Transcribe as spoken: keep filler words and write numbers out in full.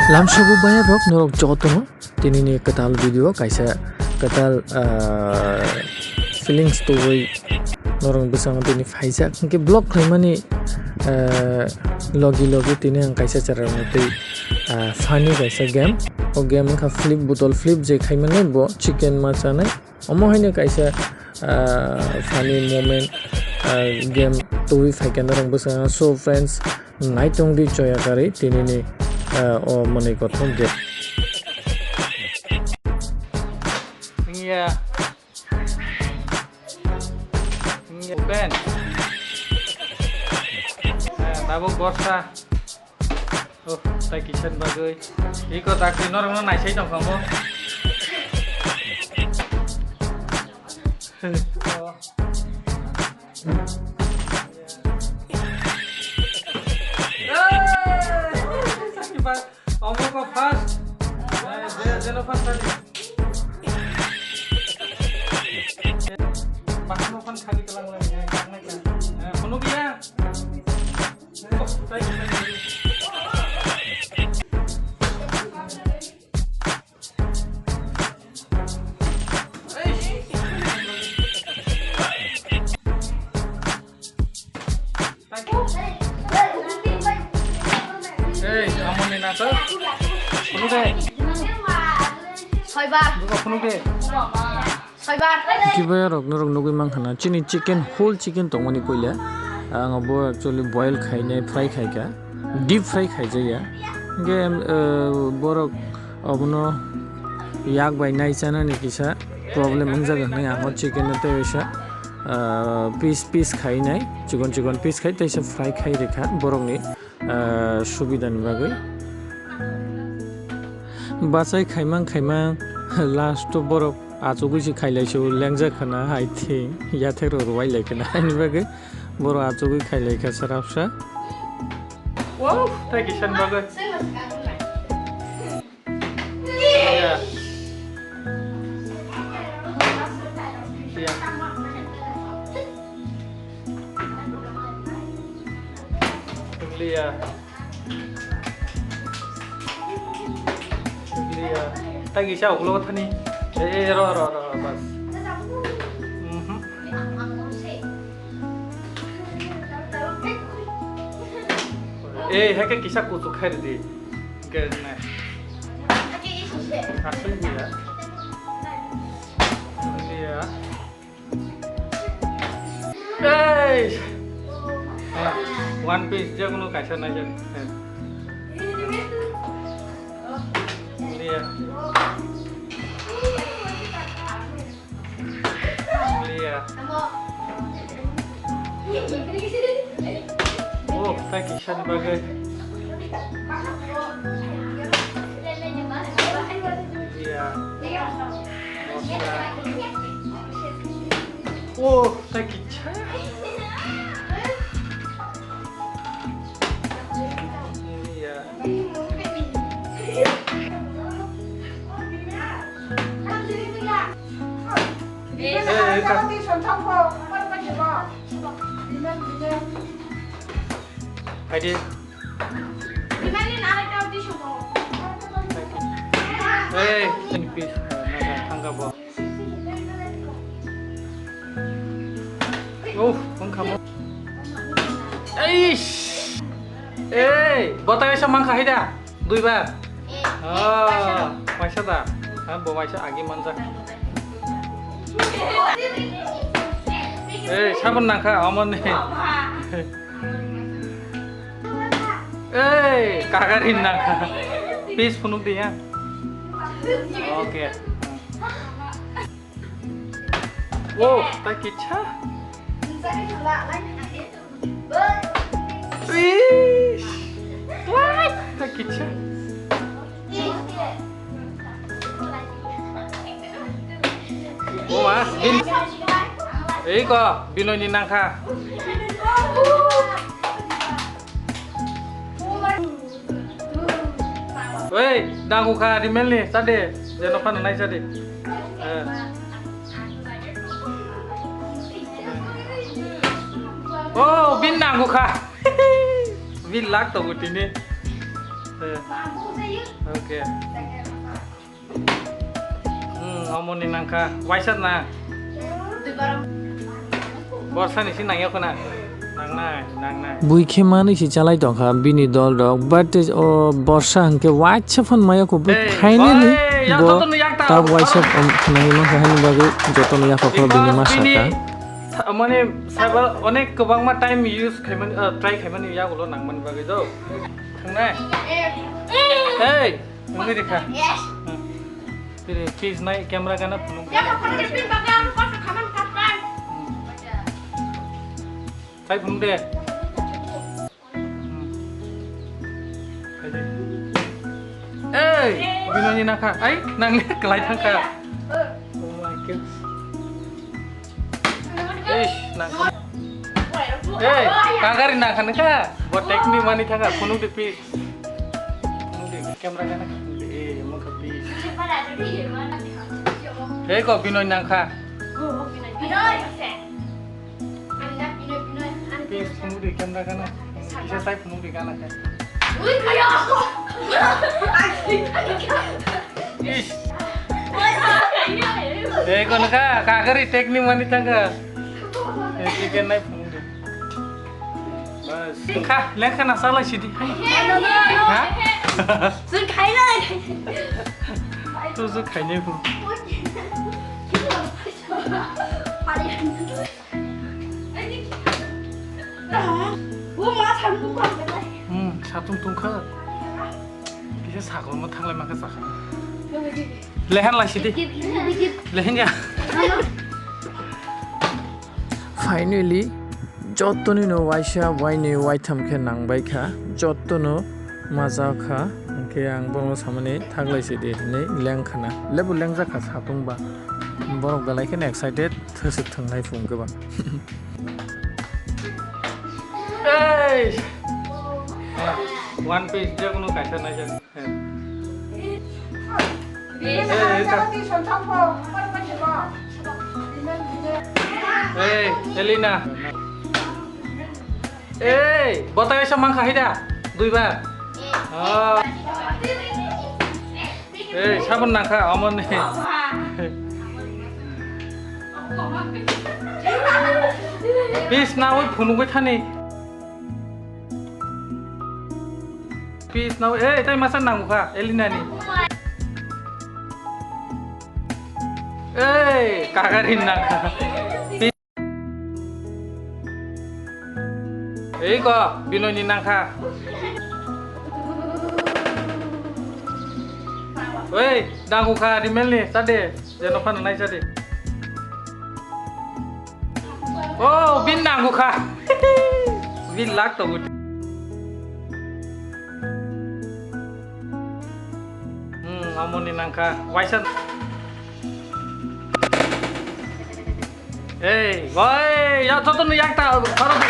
Lamsogo bayarok norok jotono tinini kwtal video kaisa kwtal, ah, feelings tubui norok bwskango tini phaijak hwnkhe vlog khlaimani, ah, logi logi tini ang kaisa chwrairokni twi, ah, funny kaisa game. O game wngkha flip, bottle flip je khaimani bo chicken ma chanai. Omo haino kaisa, ah, funny moment, ah, game tubui phaikha norok bwskango. So friends, naitongdi choya karwi tinini, ah, o mwnwi kothok game. Wngya. Wngya. Open. Ah, tabuk borsa. Oh, tai kisan bagwi. Iko takri norokno naisai tongkha mo. Omo ko first. Eh, je, jeno first tadi. Bahano fan khali kalang lang ya, yang naik ya. Eh, penuh dia. Ei, amoni na to? Phunuk de. Soibar. Buka phunuk de. Soibar. Kibai rok norok nugui mankha na, chini chicken, whole chicken tongmani puila. Ang bo actually boil khainai, fry khaikha, deep fry khaijakya. Hingke, eh, borok obono yak bai nai chanani kisa problem wngjago hinui ang o chicken no tei waisa, ah, piece piece khai nai, chikon chikon piece khai teisa fry khai rikha borokni, ah, subidani bagwi. Bachai khaimang khaimang last o borok achugwi se khailai se lengjak khana, I think yathek rok rwai lai khana, ani bagwi borok achugwi khailai kha srapsa. Wow, thank you, Shanbaga. Yeah. Yeah. Liya. Liya. Tagi sa ulo thani. Eh, eh, ro, ro, ro, ro, bas. Mhm. Eh, hake kisa kuchuk khai di. Ke na. Asli dia. Dia. Hey! Ah, one piece je kono kaisa nai jan. Dia. Liya. Oh, thank you, Shanbaga. Liya. Oh, thank you, Cha. Liya. Hai di. Hey, ini pis, nah, nah, tangga bo. Oh, wngkha mo. Eish! Ei, bota kaisa mankha hai da? Duibar? Oh, waisa da? Ha, bo waisa agi manjak. Ei, sabon nangkha, omoni. Ei, kagarin nangkha. Please, phunuk di ya. Okay. Wow, tai kicha. Ish. What? Tai kicha. Oma, bin. Ei ko, Binoy ni nangkha. Oi, dangu kha, rimel ni, sade, jeno phano nai sade. Eh. Oh, bin dangu kha. Bin lak to gutini. Eh. Okay. Hmm, omoni nangkha. Waisa na. Borsa ni si nangya khuna. Nangnai, nangnai. Bui khe manwi se chalai tongkha bini dol rok, but o borsa hwnkhe waisa phone maya kho, but finally bo tab waisa khwnai mankha hani bagwi jotono yaphakha bini ma saka. Mane saiba onek kwbangma time use khaimani, try khaimani yagulo nangmani bagwi do. Thangnai. Hey, wngwi rikha. Tiri, please nai camera gana phunuk. Sai phunuk de. Ei, binoni nakha. Ai, nang le kelai thangkha. Oh my God. Eish, nang. Ei, kagari nang khan kha. Bo technique mani thangkha, phunuk de please. Phunuk de, camera gana kha, phunuk de. Ei, mo kha please. Ei, ko binoi nang kha. Please, phunuk de, camera gana. Kisa sai phunuk de gana kha. Ish. Ei, kono kha, kagari technique mani thangkha. Ei, chicken nai phunuk de. Bas. Kha, lengkha na salai sidi. Ha? Sir khainai. Tu sir khainai phu. Hmm, satung tungkha. Kisa sakolmo thanglai makha sakha. Lehan lai sidi. Lehan ya. Finally, jotoni no waisa, waini, waitham khe nangbai kha. Jotono maja kha. Hwnkhe ang bono samani thaglai sidi hinwi lengkhana. Lebu lengjak kha satung ba. Borok belai kheno excited. Thwswk thwngnai phung kwbang. Ei! One Piece je kunu kaisa naijak. Ei, ei, ka- Ei, Elina. Ei, bota kaisa mang kha hida. Duibar. Oh. Ei, sabon nangkha, omoni. Pis nawi phunugwi thani. Pis nawi, ei, tai masa nangkha, Elina ni. Ei, kagari nangkha. Ei ko, Binoy ni nangkha. Oi, dangu kha, rimel ni, sade, jeno phano nai sade. Oh, bin dangu kha. Bin lak to guti. Hmm, amoni nangkha. Waisa. Ei, boy, ya, jotono yakta, khoro di.